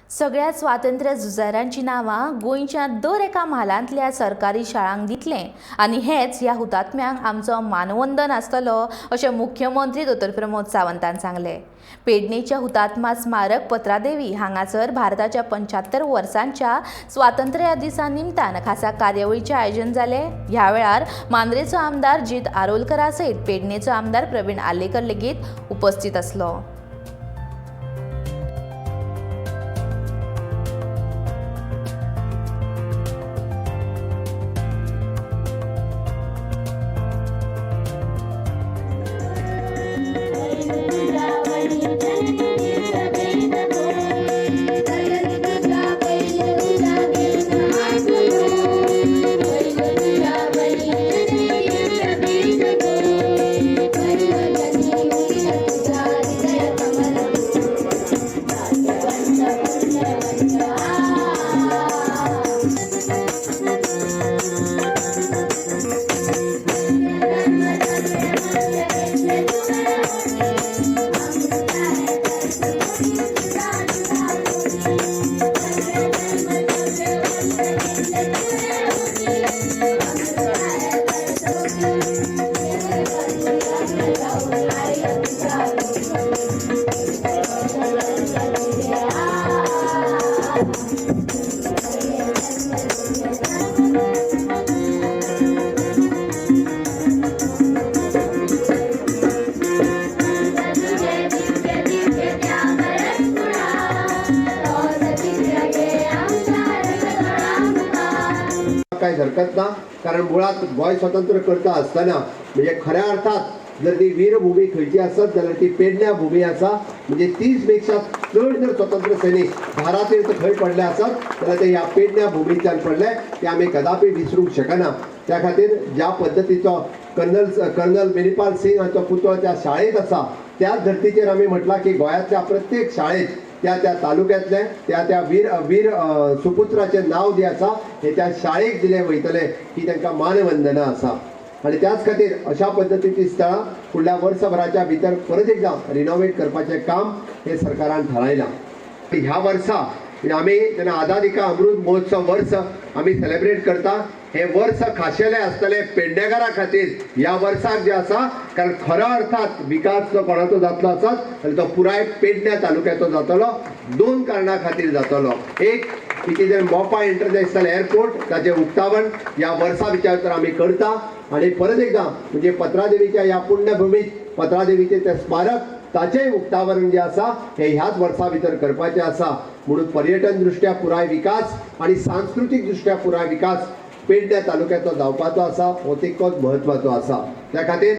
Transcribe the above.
सगळ्या स्वातंत्र्य झुजाऱ्यांची नांवां गोंयच्या दर एका म्हालांतल्या सरकारी शाळांक दितले आनी हेच ह्या हुतात्म्यांक आमचो मानवंदन आसतलो अशें मुख्यमंत्री दोतोर प्रमोद सावंतान सांगलें. पेडणेच्या हुतात्मा स्मारक पत्रादेवी हांगासर भारताच्या 75 वर्सांच्या स्वातंत्र्य दिसा निमतान खासा कार्यावळीचें आयोजन जालें. ह्या वेळार मांद्रेचो आमदार जीत आरोलकरा सयत पेडणेचो आमदार प्रवीण आर्लेकर लेगीत उपस्थित आसलो. काय हरकत ना, कारण मुळात गोंय स्वतंत्र करता आसतना म्हणजे खऱ्या अर्थात जर ती वीरभूमी खंयची आसत जाल्यार ती पेडण्या भूमी आसा. म्हणजे 30 पेक्षा चड जर स्वतंत्र सैनीक भारतीर खंय पडले आसत जाल्यार ते ह्या पेडण्या भुमींतल्यान पडले, ते आमी कदापी विसरूंक शकना. त्या खातीर ज्या पद्दतीचो कर्नल मेरीपाल सिंग हांचो पुतळो त्या शाळेंत आसा, त्याच धर्तीचेर आमी म्हटलां की गोंयांतल्या प्रत्येक शाळेंत त्या त्या तालुक्यांतले त्या त्या वीर वीर सुपुत्राचें नांव जें आसा हें त्या शाळेक दिलें वयतलें, ही तांकां मानवंदना आसा. आनी त्याच खातीर अशा पद्दतीची स्थळां फुडल्या वर्सभराच्या भितर परत एकदां रिनोवेट करपाचें काम हें सरकारान थारायलां. ह्या वर्सा आमी जेन्ना आझादी का अमृत महोत्सव वर्स आमी सेलेब्रेट करता, हें वर्स खाशेलें आसतलें पेडणेकारां खातीर ह्या वर्साक जें आसा, कारण खऱ्या अर्थात विकास जो कोणाचो जातलो आसत जाल्यार तो पुराय पेडण्या तालुक्याचो जातलो. 2 कारणां खातीर जातलो. एक की जें मोपा इंटरनॅशनल एअरपोर्ट ताचें उक्तावण ह्या वर्सा विचार तर आमी करता, आनी परत एकदां म्हणजे पत्रादेवीच्या ह्या पुण्यभुमीत पत्रादेवीचें तें स्मारक ताचेंय उक्तावरण जें आसा हें ह्याच वर्सा भितर करपाचें आसा. म्हणून पर्यटन दृश्ट्या पुराय विकास आनी सांस्कृतीक दृश्ट्या पुराय विकास पेडण्या तालुक्याचो जावपाचो आसा, हो तितकोच म्हत्वाचो आसा. त्या खातीर